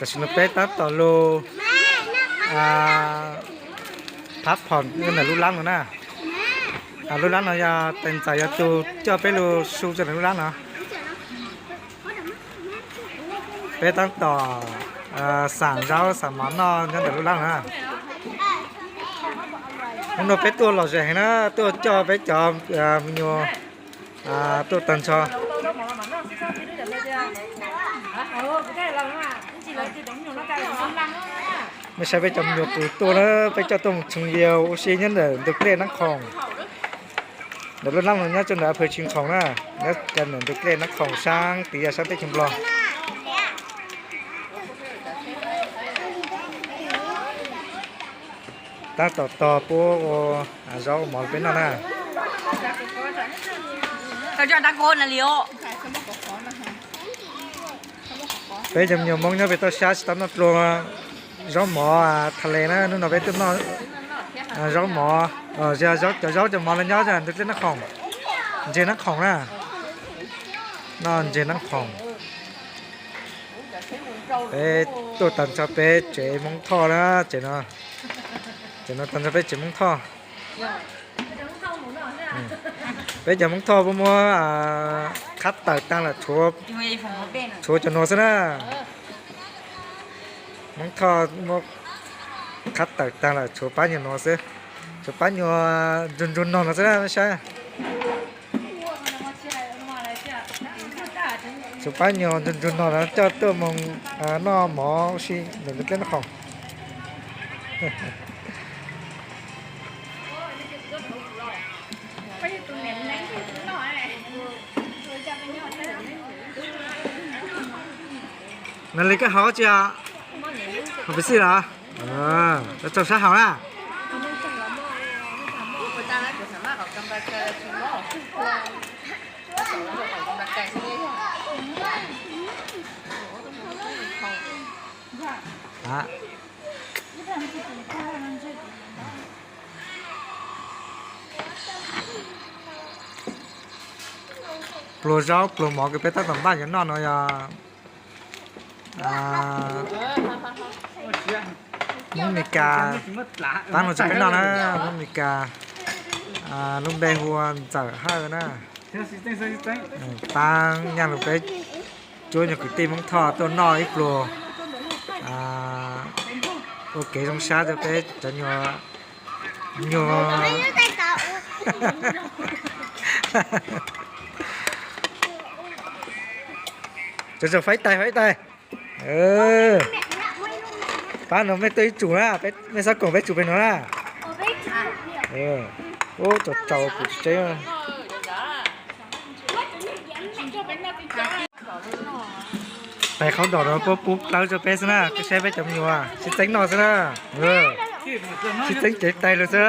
Tam sim no peb tab tom lug phab phom ntawm lub lab no na. Lub lab no yog tais ntxawm yog tus coj peb lug su rua ntawm lub lab no. Peb tab tom xam zaub xam mov noj nyob ntawm lub lab no na. Hnub no peb tuaj lom zem heev na, tuaj coj peb cov me nyuam tuaj tag nrho. Nej saib peb cov me nyuam tus tuaj na, peb coj tuaj mus tshoo yau ua si nyob ntawm ntug dlej Nab Khoom. Ntawm lub lab no nyob rua ntawm Phaw Tshee Khoom na, nyob rua ntawm ntug dlej Nab Khoom saab tid yog saab teb chaws Nplog. Tab tom tos puab ua zaub ua mov rau peb noj na. Peb cov me nyuam Hmoob nyob pem toj sab tsis tau noj dlua zaub mov tha le na, hnub no peb tuaj noj zaub mov, cov zaub cov mov no nyob ntug dlej Nab Khoom, ntses Nab Khoom na, noj ntses Nab Khoom. Peb tuaj tag nrho peb tsev Hmoob Thoj na, tsev no, tsev no tag nrho peb tsev Hmoob Thoj. Peb cov Hmoob Thoj puab muab qhab tawm taag lawm, tshuav cov nuav xwb na. Hmoob Thoj muab qhab tawm taag lawm, tshuav pab nyuag nuav xwb, tshuav pab nyuag ntsuag ntsuag nog no xwb na, saib. Tshuav pab nyuag ntsuag ntsuag nog no coj tuaj moog noj mov ua si ntawm ntug dlej Nab Khoom. Nag li koj haus tsi os? Haus Pepsi los? Tau tsaug sab haus na. Pluas zaub pluas mov kws peb tab tom npaj yuav noj no yog Hmoob Mes Kas. Pab no tso peb noj na, Hmoob Mes Kas, lub npe hu ua Ntxawm Hawj na. Pab nyaaj lug peb cuab nyuag kwv tij Hmoob Thoj tuaj noj ib pluag, ua kev zoo sab rau peb cov nyuag, nyuag. Faib tais, faib tais. Pab no mej tuaj ib tsum na, mej xob koom peb tsum pem no na. Ub, tsaus tsaus kuv tsis tseeb. Tais qhov dom no puab pub plawb rau peb xwb na, koj saib peb cov me nyuam sib txeeb noj xwb na. Sib txeeb cev tais lug xwb.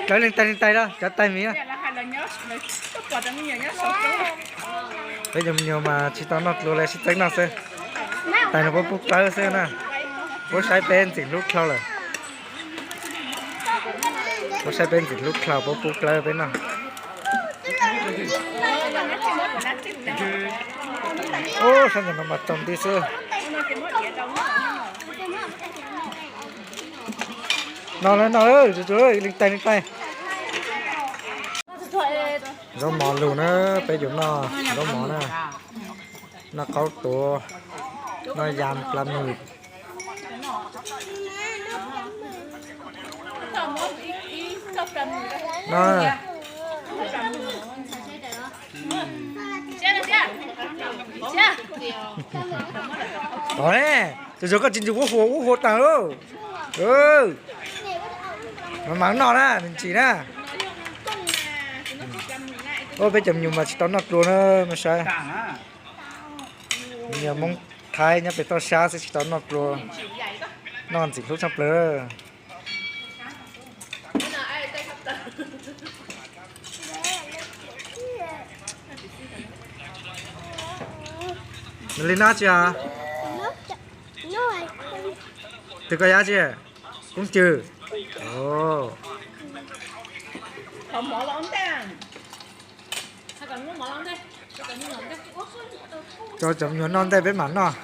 Dlawb leej tais leej tais los cov tais miv. Peb cov me nyuam mas tsis tau noj dlua le sib txeeb noj xwb. Tais no puab pub plawb xwb na. Puab saib peb ntxim hlub dlhau lawm. Puab saib peb ntxim hlub dlhau puab pub plawb peb noj. Ub, sab ntawm no mas tsaus nti xwb. No no, leej tais leej tais. Zaub mov lug na, peb yuav noj zaub mov na. Noj qaub tuav, noj yam pla mws. Tom ne, tsuas yog koj tsis ntsws ub hua ub hua taag lauj. Mas mas noj na, nws ntsim na. Ub, peb cov me nyuam mas tsis tau noj dlua na, mej saib. Me nyuam Hmoob Thaib nyob pem toj sab xwb tsis tau noj dlua, noj ntxim hlub tshaj plaws. Nws li no tsi os? Twg koj yab tsi? Koob Cws. Tso cov me nyuam noj ntej peb mam noj.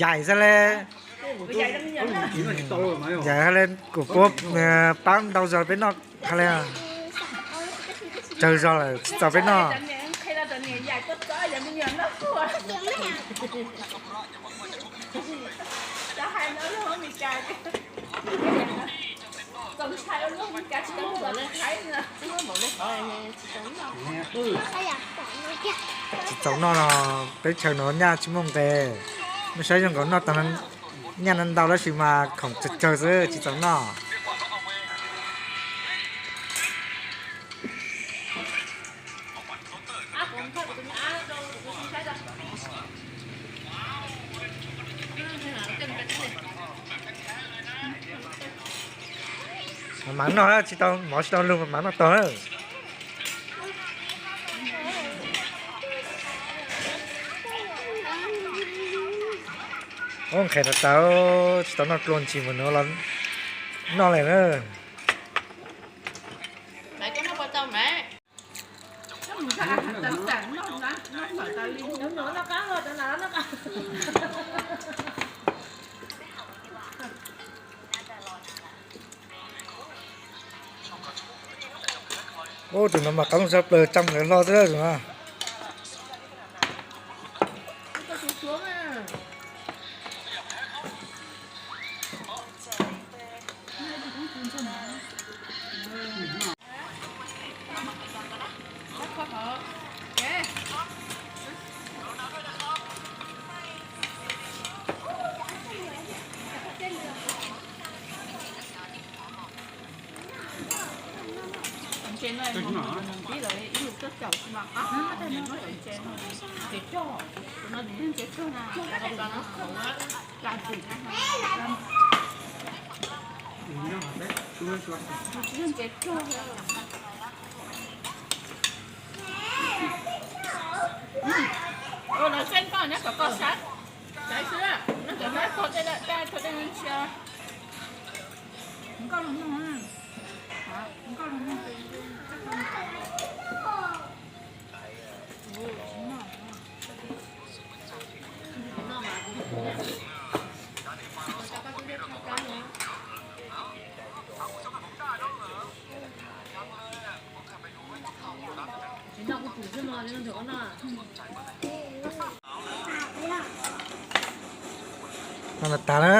Yaim xwb le. Yaim hais le kuv puab paab ntau zog peb noj hais le. Tsawg zog lawm tsis txaus peb noj. Tsis txaus noj no, teb chaws no nyaj tsis muaj nqe. Muaj saib zoo nkaus noj tau nyaj ntau tab sis mas khoom tsawg tsawg xwb tsis txaus noj. Mas mam noj, tsis tau mov tsis tau lug mas mam noj tog. Ub, nqhis tas tas, tsis tau noj dlua ntsis mas nuav los noj le na. Ub, tus no mas qoob zog plaws tsoo lawv hlo xwb tus no. Lawv xeeb koj nyob kom koj saib, saib xwb, nyob kom saib koj tej daj daj koj tej ntsia. Nkauj los nug, nkauj los nug. Noj tas na.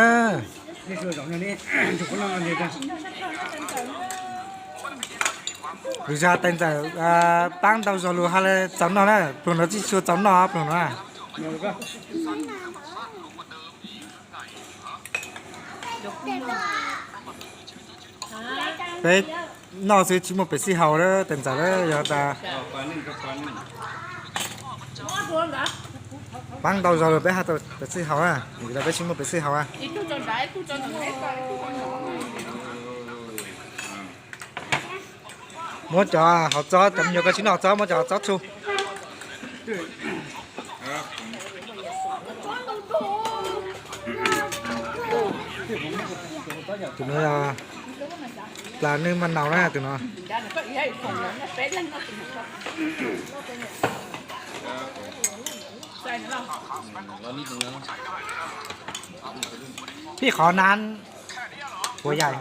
Lug zag tais ntxawm paab ntau zog lug has le txaus noj na, pluag nuav tsis tshua txaus noj pluag nuav. Peb noj xwb tsis muaj pev xij haus lawm tais ntxawm lawm yog tas paab ntau zog lug peb has tau pev xij haus na, vim tas peb tsis muaj pev xij haus na. Muab cov hauv txob, cov me nyuam koj tsis noj hauv txob muab cov hauv txob txhu. Tus no yog plas nwj maj naus na tus no. Pib qhov na, puas yaim?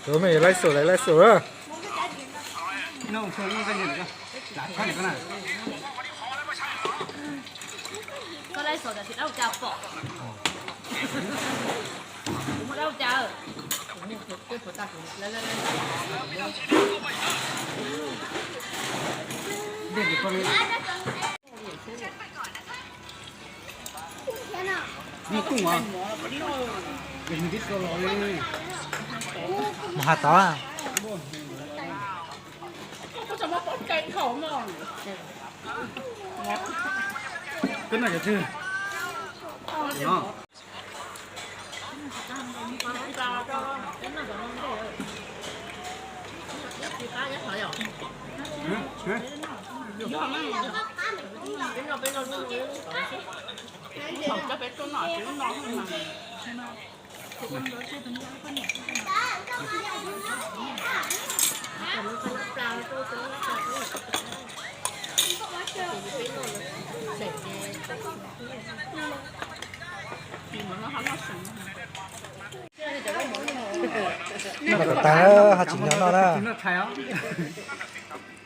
Tus me laib xum laib xum. Mus has tod. Koj noj cov twg? Noj kom tag, ho tsis nyob noj na.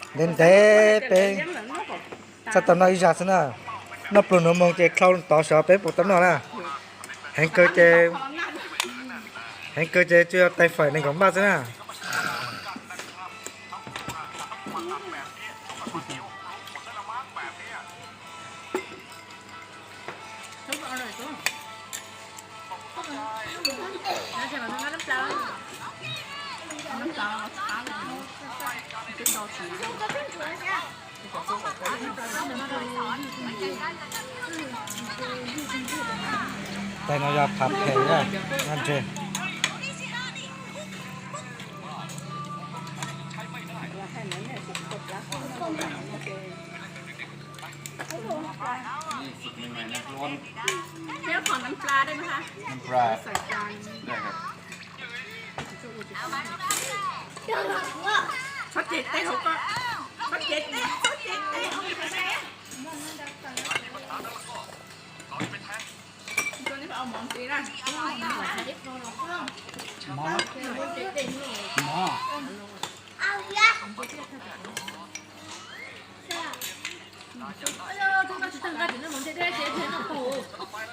Ntev ntev peb txhaj tau noj ib zag xwb na. Noj pluag nuav moog ces dlhau tod sov peb puas tau noj na. Heev kawg ces, heev kawg ces tsuas yog tais fawm nees nkaum npaj xwb na. Tais no yog phav phem na, noj ntseg. Txhob ces tej hauv ko, txhob ces, txhob ces tej hauv.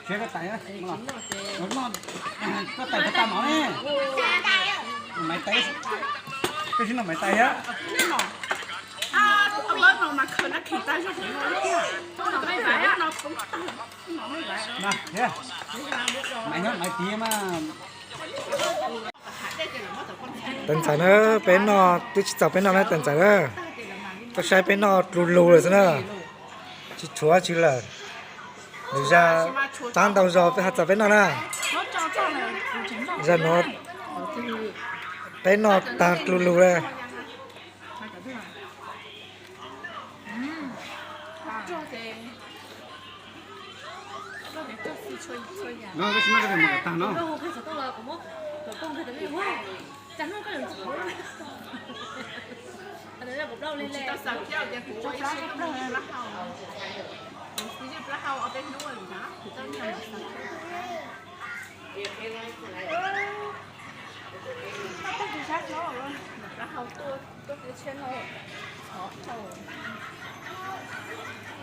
Siab koj tais, koj tais puas tas mov ne? Maiv tais, koj tsis noj maiv tais thiab? Maiv nyob maiv tiag mas. Tais ntxawm na, peb noj twb tsis txaus peb noj na tais ntxawm na. Koj saib peb noj dlu lug lawm xwb na, tsis tshuav tsi lawm. Nws zaj taab ntau zog peb ho txaus peb noj na. Zaj nuav peb noj tag dlu lug lawm.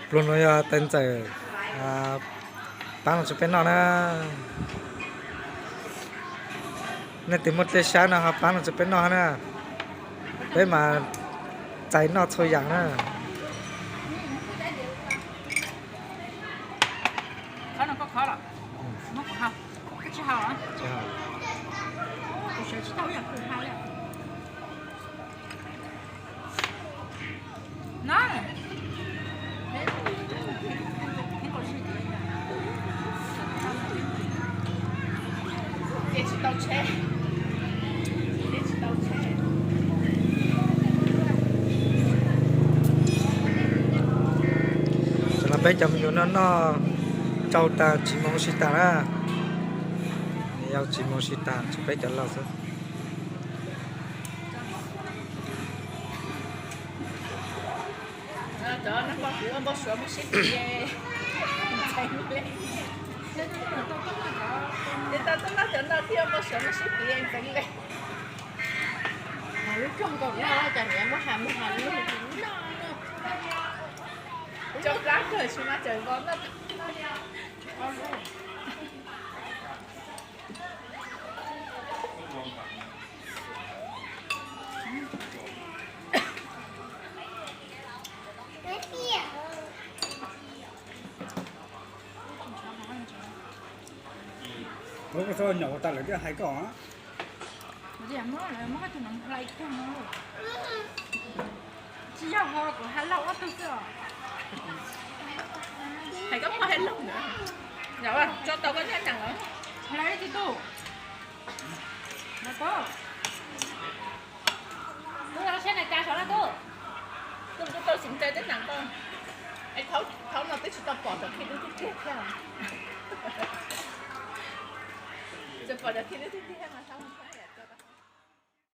Pluag no yog tais ntxawm paab los rua peb noj na. Nej twg muaj dlej sab no ho paab los rua peb noj na. Peb mas txais noj txhua yaam na. Tam no peb cov me nyuam noj noj tsau tas tsis moog ua si tas na. Yau tsis moog ua si tas tshuav peb cov laug xwb. Koj txhob nyom tas lawv thiaj hais koj. Tsis yog ho kuv hais lauj ob tug xwb os. Hais koj pog hais lauj. Tso tau koj nyob nyeem os. Hais ib tug. Tub, tub, tub, tub, Ntes teb tas koj. Es thaum no peb tsis tau pom cov khib dub tiag tiag thiab. Tsuas pom cov khib dub tiag tiag mas thaum